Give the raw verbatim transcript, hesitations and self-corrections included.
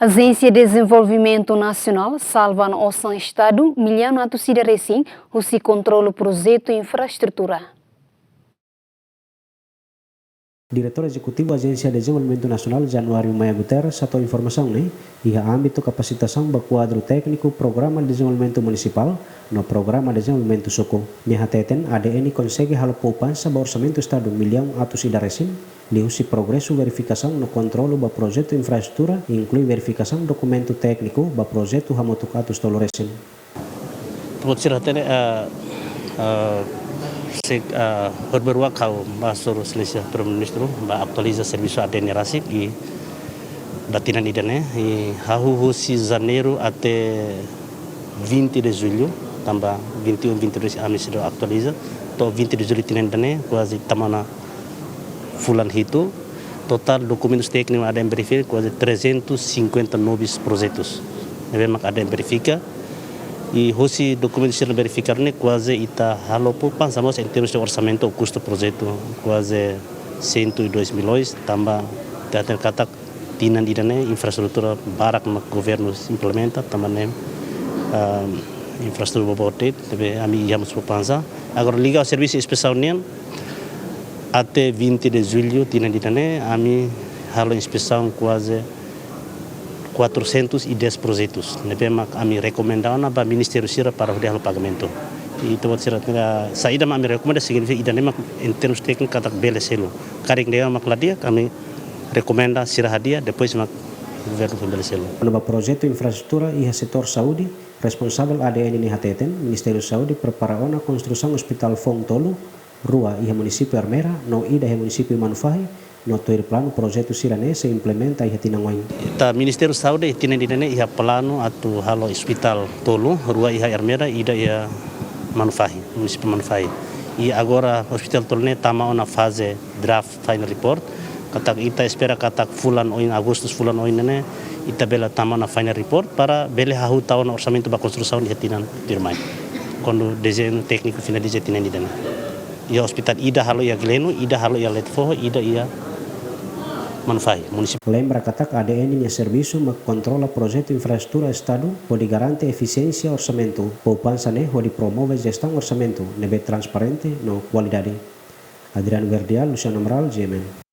Ajénsia Dezenvolvimentu Nasionál salva osan Estadu millaun atus ida resin husi kontrolu projetu infraestrutura. Diretór Ezekutivu Ajénsia Dezenvolvimentu Nasionál, Januário Maia Guterres, hato'o informasaun ne'e iha ámbitu kapasitasaun ba kuadru tékniku Programa Dezenvolvimentu Munisipál no Programa Dezenvolvimentu Suku. Nia hateten A D N konsege halo poupansa ba orsamentu Estadu millaun atus ida resin, liuhusi progresu verifikasaun no kontrolu ba projetu infraestrutura, inklui verifikasaun dokumentu tékniku ba projetu hamutuk atus tolu resin. Ita-boot sira hatene, eh, eh, se, eh, horibainrua ha'u bá hasoru Sua Exelénsia Primeiru-Ministru bá atualiza servisu A D N rasik iha tinan ida-ne'e, i hahú husi Janeiru até vinte de Julho, tanba vinte e um, vinte e dois ami seidauk atualiza, to'o vinte de Julho tinan ida-ne'e, kuaze tama ona fulan hitu, totál dokumentus téknikus A D N verifika kuaze trezentos e cinquenta e nove projetus. Ne'ebé mak A D N verifika, i husi dokumentus sira verifika ne'e kuaze ita halo poupansa mós em termos de orsamentu ou kustu projetu, kuaze cento e dois milhões, tanba ita hatene katak tinan ida-ne'e infraestrutura barak mak governu implementa, tanba ne'e, ah, infraestrutura boboot de'it, ne'ebé ami iha mós poupansa. Agora liga ho servisu inspesaun nian, até vinte de Julho tinan ida-ne'e, ami halo inspesaun kuaze quatrocentos e dez projetus. Ne'ebé mak ami rekomenda ona ba ministériu sira para hodi halo pagamentu. I ita-boot sira hatene, saida mak ami rekomenda signifika ida-ne'e mak em termos téknikus katak bele selu. Karik ne'e mak la di'ak, ami rekomenda sira hadi'a, depois mak governu bele selu. Kona-ba projetu infraestrutura iha setór saúde, responsavel A D N ne'e hateten, Ministériu Saúde prepara ona konstrusaun ospitál foun tolu, rua iha munisípiu Ermera, no ida iha munisípiu Manufahi, no tuir planu projetu sira-ne'e sei implementa iha tinan oin. Ita Ministériu Saúde tinan ida-ne'e iha planu atu halo ospitál tolu, rua iha Ermera, ida iha Manufahi, munisípiu Manufahi. I agora ospitál tolu ne'e tama ona faze draft final report, katak ita espera katak fulan oin, Agustus fulan oin ne'e, ita bele tama ona final report para bele hahú tau ona orsamentu ba konstrusaun iha tinan tuirmai. Kuandu dezeñu tékniku finaliza tinan ida-ne'e. Iha ospitál ida halo iha Gleno, ida halo iha Letefoho, ida iha Manufahi, munisípiu. Lembra katak A D N nia servisu mak kontrola projetu infraestrutura Estadu, hodi garante efisiénsia orsamentu, poupansa ne'e hodi promove jestaun orsamentu ne'ebé transparente no kualidade. Adriano Verdial, Luciano Amaral, G M N.